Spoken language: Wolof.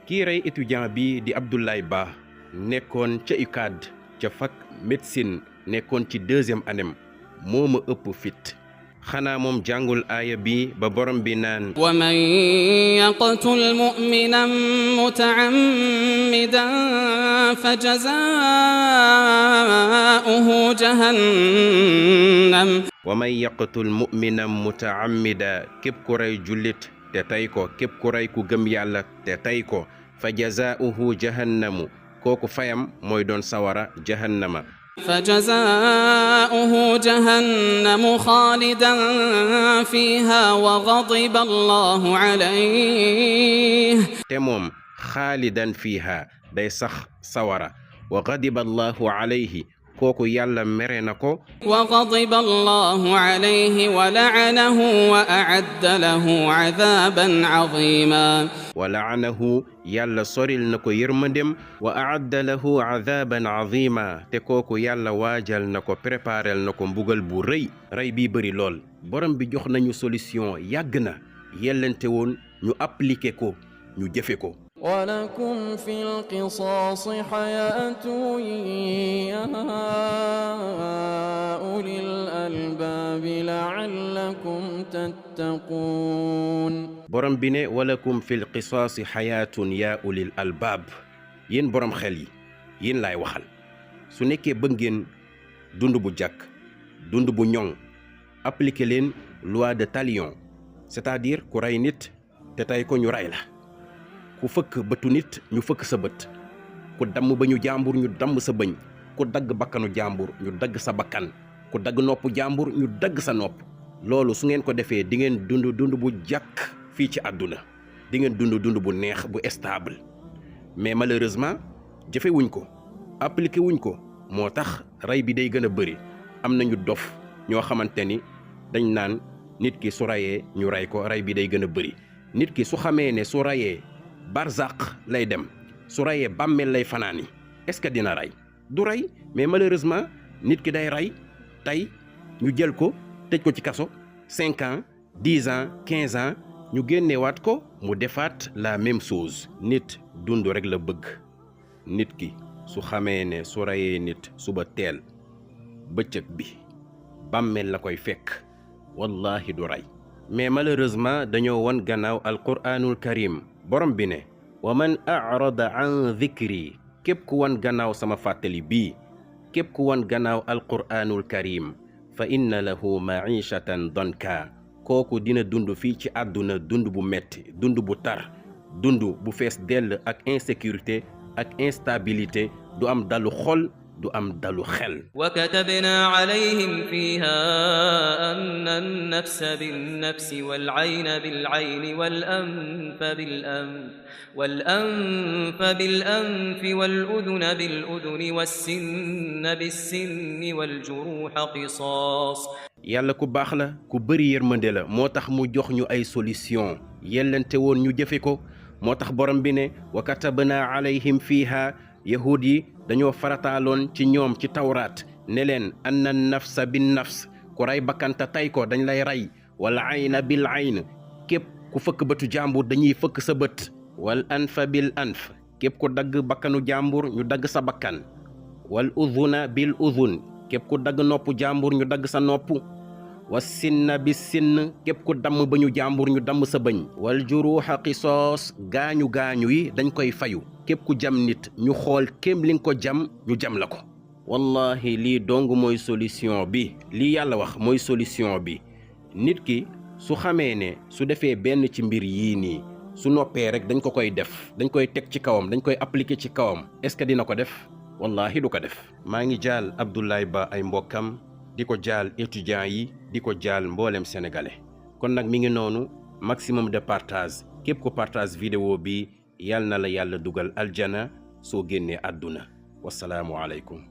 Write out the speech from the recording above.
kii rey étudiant bi di Abdoulaye Ba nekkoon ca UCAD ca fac médecine nekkoon ci 2e année moo ma ëpp fit xanaa moom jàngul aaya bi ba borom bi naan wa man yaqtul mu'minan muta'ammidan fa jazaa'uhu jahannam wa man yaqtul mu'minan muta'ammida képp ku rey jullit te tey ko képp ku rey ku gëm yàlla te tey ko fa jazaa'uhu jahannamu kooku fayam mooy doon sawara jahannama فجزاؤه جهنم خالدا فيها وغضب الله عليه te moom xaalidan fiiha day sax sawara wa gadiba allahu alayhi kooku yàlla mere na ko وغضب الله عليه ولعنه وأعد له عذابا عظيما wa laanahu yàlla soril na ko yërmandem wa aadda lahu aadaban azima te kooku yàlla waajal na ko préparel na ko mbugal bu rëy rey bii bëri lool borom bi jox nañu solution yàgg na yellente woon ñu appliquer ko ñu jëfe ko ولكم في القصاص حياة يا أولي الألباب لعلكم تتقون borom bi ne walakum fil qisaasi xayaatun yaa ulil albaab yéen borom xel yi yéen laay waxal su nekkee bëgg ngeen dund bu jàkk dund bu ñoŋ appliquer leen loi de talion c'est-à-dire ku rey nit te tey ko ñu rey la ku fëkk bëtu nit ñu fëkk sa bët ku damm ba ñu jàmbur ñu damm sa bëñ ku dagg bakkanu jàmbur ñu dagg sa bakkan ku dagg nopp jàmbur ñu dagg sa nopp loolu su ngeen ko defee di ngeen dund bu jàkk fii ci àdduna di ngeen dund bu neex bu stable mais malheureusement jëfewuñ ko appliqué wuñ ko moo tax rey bi day gën a bëri am nañu dof ñoo xamante ni dañ naan nit ki su reyee ñu rey ko rey bi day gën a bëri nit ki su xamee ne su reyee barzaq lay dem su reyee bàmmeel lay fanaani est-ce que dina rey du rey mais malheureusement nit ki day rey tey ñu jël ko tëj ko ci kaso 5 ans 10 ans 15 ans ñu génnewaat ko mu defaat la même chose nit dund rek la bëgg nit ki su xamee ne su reyee nit suba teel bëccëg bi bàmmeel la koy fekk wallahi du rey mais malheureusement dañoo won gannaaw alquraanul karim borom bi ne wa man arada an dhikri képp ku wan gannaaw sama fàttali bii képp ku wan gannaaw alquraanul karim fa inna lahu maishatan danka kooku dina dund fii ci àdduna dund bu metti dund bu tar dund bu fees dell ak insécurité ak instabilité du am dalu xol du am dalu xel وكتبنا عليهم فيها أن النفس بالنفس والعين بالعين والأنف بالأنف والأذن بالأذن والسن بالسن والجروح قصاص yàlla ku baax la ku bëri yërmande la moo tax mu jox ñu ay solution yellente woon ñu jëfe ko moo tax borom bi ne wa katabna alayhim fiiha yahuud yi dañoo farataaloon ci ñoom ci tawraat ne leen anna nafsa bin nafs ku rey bakkanta tay ko dañ lay rey wal ayna bil ayn képp ku fëkk bëtu jàmbur dañuy fëkk sa bët wal anfa bil anf képp ku dagg bakkanu jàmbur ñu dagg sa bakkan wal udhuna bil udhun képp ku dagg nopp jàmbur ñu dagg sa nopp wa sinna bi sinn képp ku damm ba ñu jàmbur ñu damm sa bëñ wal juruuxa qisoos gaañu yi dañ koy fayu képp ku jam nit ñu xool kéem li nga ko jam ñu jam la ko wallahi lii dong mooy solution bi lii yàlla wax mooy solution bi nit ki su xamee ne su defee benn ci mbir yii nii su noppee rek dañ ko koy def dañ koy teg ci kawam dañ koy appliquer ci kawam est-ce que dina ko def wallahi du ko def maa ngi jaal Abdoulaye Ba ay mbokkam di ko jaal étudiants yi di ko jaal mboolem sénégalais kon nag mi ngi noonu maximum de partage képp ko partage vidéo bi yal na la yàlla dugal aljana soo génnee àdduna wasalaamu aleykum